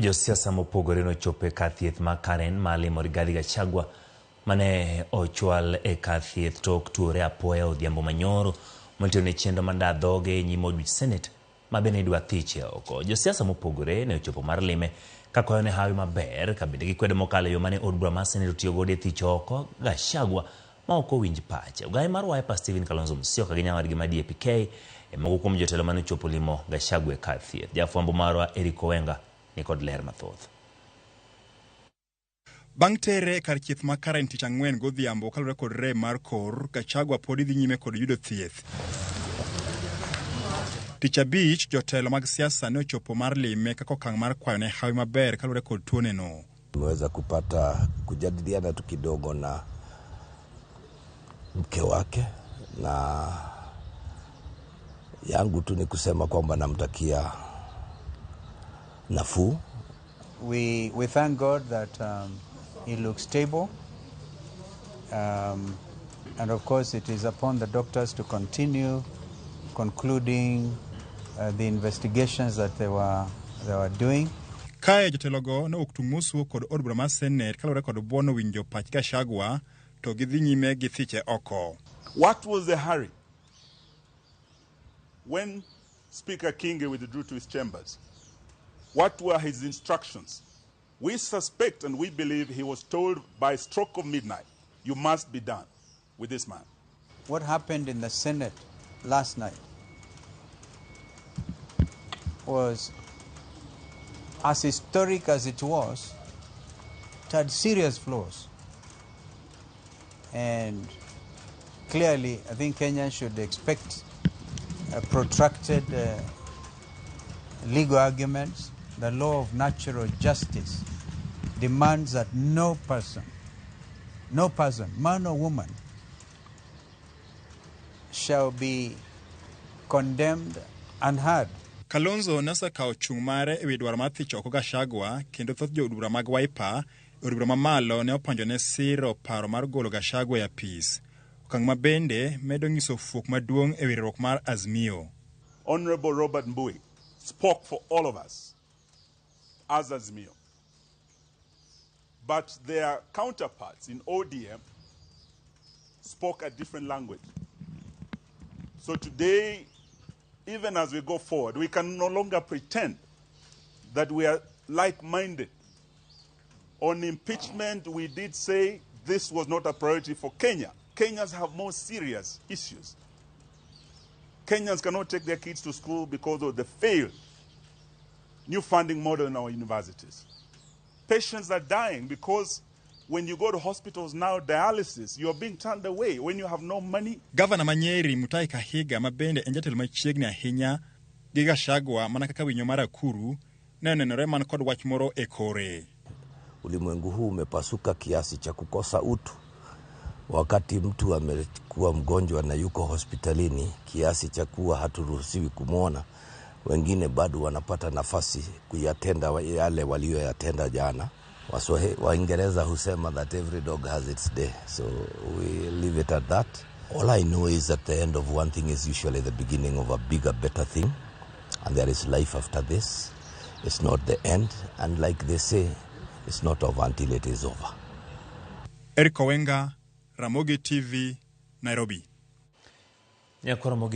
Josiasa mopogore nochopo e kar thieth ma Karen mar limo Rigathi Gachagua mane ochwal e kar thieth tok tuore apoya odhiambo manyoro motiyo ne chenro mar ndaa dhoge e nyim od buch Senate ma bende idwa thiche oko. Josiasa mopogore ne ochopo mar lime ka kwayone hawi maber ka bende gikwedo mokalo yo mane od bura mar Senate otiyo godo e thicho oko Gachagua ma ok owinj pache. Ogaye mar Wiper Stephen Kalonzo Musyoka gi nyawadgi ma DAP-K e moko kuom jotelo mane ochopo limo Gachagua e kar thieth. Jafwambo marwa Eric Owenga ni kod ler mathoth. Bang' tere e kar thieth ma Karen tich ang'wen godhiambo kaluwore kod rem mar kor, Gachagua podi dhi nyime kod yudo thieth. Tich abich, jotelo mag siasa ne ochopo mar lime kaka okang' mar kwayo ne hawi maber kaluwore kod tuoneno. Tumeweza kupata kujadiliana tu kidogo na mke wake, na yangu tu ni kusema kwamba namtakia nafuu. We thank God that he looks stable. And of course, it is upon the doctors to continue concluding the investigations that they were doing. Kae jotelogo ne owuok tung' mosuo kod od bura mar Senate kaluwore kod buono winjo pach Gachagua to gidhi nyime gi thiche oko. What was the hurry when Speaker Kingi withdrew to his chambers? What were his instructions? We suspect and we believe he was told by stroke of midnight, "You must be done with this man." What happened in the Senate last night was as historic as it was, it had serious flaws. And clearly, I think Kenyans should expect a protracted legal arguments. The law of natural justice demands that no person, man or woman, shall be condemned unheard. Kalonzo ne osekawo chung' mare ewi dwaro mar thicho oko Gachagua kendo thoth jood bura mag Wiper e od bura mamalo ne opanjone siro paro mar golo Gachagua e apis. Okang' ma bende medo nyiso fuok maduong' ewi riwruok mar Azimio. Honorable Robert Mbui spoke for all of us as Azimio. But their counterparts in ODM spoke a different language. So today, even as we go forward, we can no longer pretend that we are like minded. On impeachment, we did say this was not a priority for Kenya. Kenyans have more serious issues. Kenyans cannot take their kids to school because of the failed new funding model in our universities. Patients are dying because when you go to hospitals now, dialysis, you are being turned away when you have no money. Gavana ma Nyeri Mutahi Kahiga ma bende en jatelo machiegni ahinya gi Gachagua mana kaka winyo mar akuru ne onenore man kod wach moro e kore. Ulimwengu huu umepasuka kiasi cha kukosa utu. Wakati mtu amekuwa mgonjwa na yuko hospitalini kiasi cha kuwa haturuhusiwi kumwona, wengine bado wanapata nafasi kuyatenda yale waliyoyatenda jana. Waswahi, Waingereza husema that every dog has its day, so we leave it at that. All I know is that the end of one thing is usually the beginning of a bigger, better thing, and there is life after this. It's not the end, and like they say, it's not over until it is over. Eric Owenga, Ramogi TV, Nairobi. Nyakoromogi.